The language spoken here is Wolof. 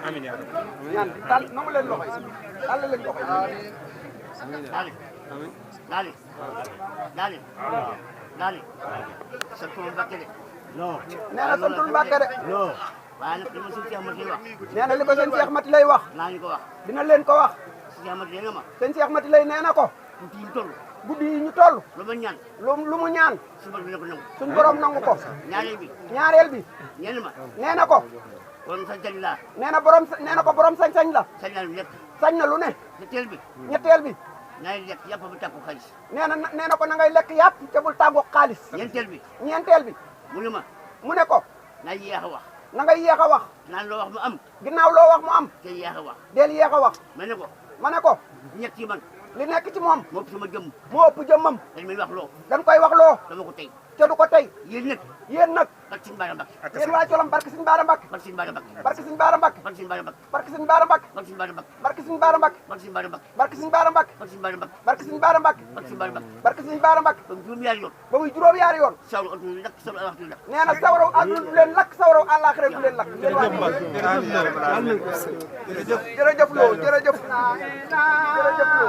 Amin ya rabbi. ñaan tal nangu leen loxo yi tal leen loxo yi Dali. Dali. Dali. Santul Mbàkke de. Non. nee na santul Mbàkke de. Non. waaye nag li ma sëñ Cheikh Mati wax. nee na li ko sëñ Cheikh Mati lay wax. naa ñu ko wax. dina leen ko wax. Cheikh Mati nee na ma. sëñ Cheikh Mati lay nee na ko. tuuti yi ñu toll. guddi yi ñu toll. lu ma ñaan. lu mu ñaan. suba dina ko nangu. suñ borom nangu ko. ñaareel bi. ñaareel bi. ñenn ma. nee na ko. borom sañ-sañ laa. nee na borom nee na ko borom sañ-sañ la. sañ naa lu nekk. sañ na lu ne. ñetteel bi. ñetteel bi. naa leen lekk yàpp ba tàkku xaalis. nee na ko na ngay lekk yàpp te bul tàggoog xaalis. ñeenteel bi. ñeenteel bi. mu ne ma. mu ne ko. naa yéex a wax. na ngay yéex a wax. naan loo wax mu am. ginnaaw loo wax mu am. te yéex a wax. del yéex a wax. ma ne ko. ma ne ko. ñett yi man. li nekk ci moom. moo ëpp sama jëmm. moo ëpp jëmmam. dañ may wax loo. dañ koy wax loo. dama ko tey. te du ko tey. yéen nag. yéen nag. barke Sëñ Bara Mbakke. yéen waa Colam barke Sëñ Bara Mbakke. barke Sëñ Bara Mbakke. barke Sëñ Bara Mbakke. barke Sëñ Bara Mbakke. barke Sëñ Bara Mbakke. barke Sëñ Bara Mbakke. barke Sëñ Bara Mbakke. barke Sëñ Bara Mbakke. barke Sëñ Bara Mbakke. barke Sëñ Bara Mbakke. barke Sëñ Bara Mbakke. barke Sëñ Bara Mbakke. barke Sëñ Bara Mbakke. ba juróom-ñaari yoon. ba muy juróom-ñaari yoon. sawru adduna lakk sawru alaxira lakk. nee na sawraw àdduna du leen lakk sawraw àllaaxira du leen lakk. jërëjëf Lo jërëjëf. jërëjëf Lo. jërëjëf Lo.